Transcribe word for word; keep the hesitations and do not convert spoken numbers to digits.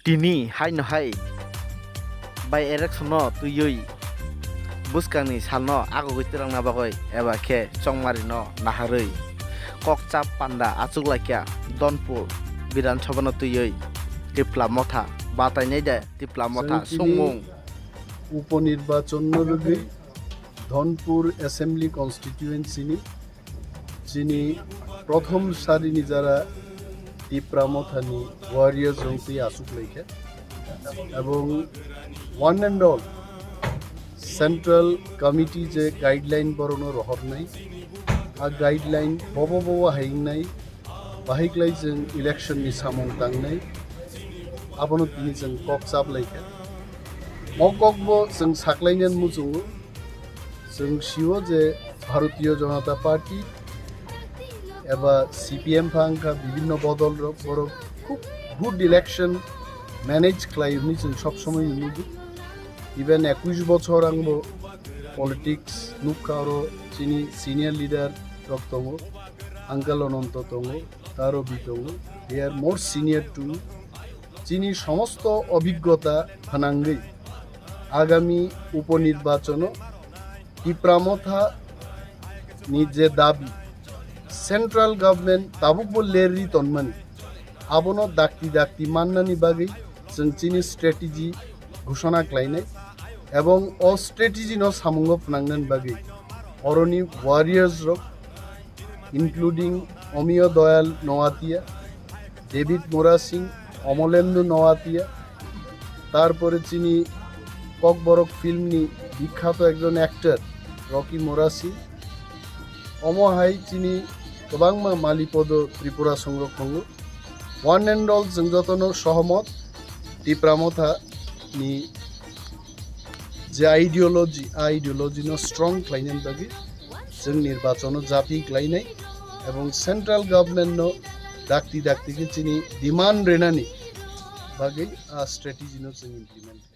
Tini haino hai by election no twiwi bwskangni salno agogwi twrangna bagwi eba khe chongmarino naharwi kokchap panda achuklaikha Dhonpur Bidhan Sabhano twiwi Tipla Motha batainai de Tipla Motha Chwng tini songmung. Upo nirbachonno rwgwi Dhonpur Assembly Constituency ni chini prothom sarini jara Tipra Mothani warriors rok twi asuk laikha. Ebong one and all Central Committee je guideline borokno rohornai, a guideline bobo bobo hai wngnai, bahai klai chwng election ni samung tangnai, abono tini chwng kok chap laikha. O kokbo chwng saklainani muchungo. Chwng sio je Bharatiya Janata Party eba C P M pha wngkha bibhinno bodol rok, borok khub good election manage khlai hwnwi chwng sob somoi nugo. Even ekush bochor angbo politics nukha, oro chini senior leader rok tongo, Uncle Ananto tongo, Tarobi tongo, they are more senior to me. Chini somosto obhiggota phanangwi agami uponirbachono Tipra Motha ni je dabi, central government tabukbo lerwi tonmani, abono dakti dakti mannani bagwi chwng chini strategy ghoshona khlainai, ebong o strategy no samungo phnangnani bagwi oroni warriors rok, including Omiyo Doyal Noatia, David Murasing, Omolendu Noatia, tarpore chini Kokborok film ni bikkhato ekjon actor Rocky Murasing, omo hai chini kwbangma Malipodo Tripura songrok tongo. One and all, chwng jotono sohomot Tipra Motha ni je ideology, a ideology no strong khlainani bagwi chwng nirbachon o japi khlainai ebong central government no dakti dakti khe chini demand renani bagwi a strategy no chwng implement.